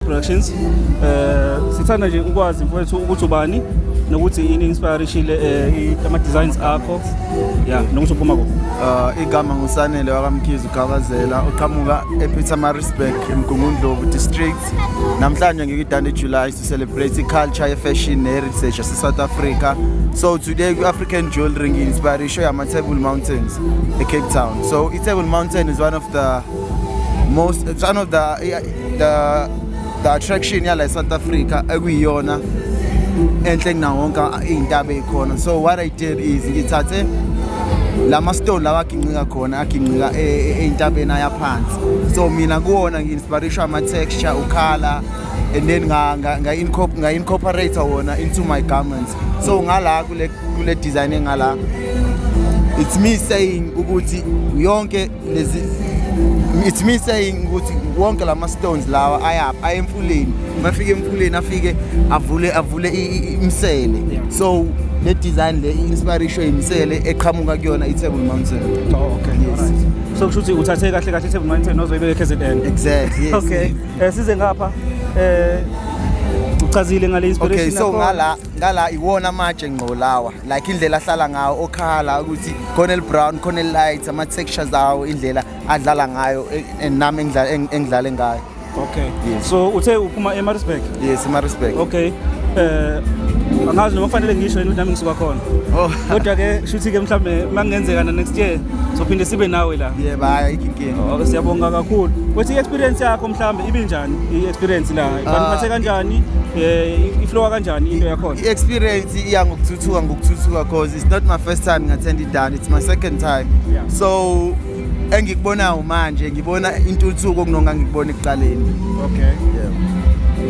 Productions. Sithanda nje ukwazi, mfowethu, ukuthi ubani nokuthi ini inspirishile ama designs akho. Yeah, nokuthi uphuma kuphi. Igama nguSanele wakaMkhize uGabazela, uqhamuka ePietermaritzburg, eMgungundlovu District. Namhlanje ngikwi-Dundee July to celebrate i-culture ye-fashion ne-heritage yase-South Africa. So today kwi-African Jewelry ngi-inspirisho yama-Table Mountains e-Cape Town. So i-Table Mountain is one of the most it's one of the attraction yala e-South Africa ekuyiyona enhle kunawo wonke iy'ntaba ey'khona. So what I did is ngithathe lama stone lawa aginqika khona, aginqika ey'ntabeni ayaphansi. So mina kuwona ngi-inspirishwa ama-texture, u-colour, and then nga-incorporate wona into my garments. So ngala kule design engala, it's me saying ukuthi yonke lezi it's me saying ukuthi wonke lama stones lawa ayapha ayemfuleni, mafike emfuleni afike avule imsele. So le design le inspiration imisele eqhamuka kuyona i-Table Mountain. Oh, okay. Yes. Alright. So kusho ukuthi uthathe kahle kahle i-Table Mountain ozoyibeka KZN. Exactly, yes. Okay. Size ngapha. Uchazile ngale inspiration Okay, so yakho? ngala iwona amatshe ngqo lawa, like indlela ahlala ngawo okhala ukuthi khona el brown, khona el light, ama textures awo, indlela adlala ngayo, and nami engidlale ngayo. Okay. Yes. So uthe uphuma eMaritzburg. Yes, eMaritzburg. Okay. Angazi noma kufanele ngisho yini ukuthi nami ngisuka khona. Oh. Kodwa ke shuthi ke mhlambe makungenzeka na next year sophinde sibe nawe la. Yebo, hayi, ayikho inkinga. Oh, siyabonga kakhulu. Kwethi i-experience yakho mhlambe ibinjani, i-experience la? Baniphathe kanjani? I-flow kanjani into yakhona? I-experience iya ngokuthuthuka ngokuthuthuka, 'cause it's not my first time ngi-attend i-Dundee, it's my second time. So engikubonayo manje, ngibona intuthuko kunonga ngikubona ekuqaleni. Okay. Yeah.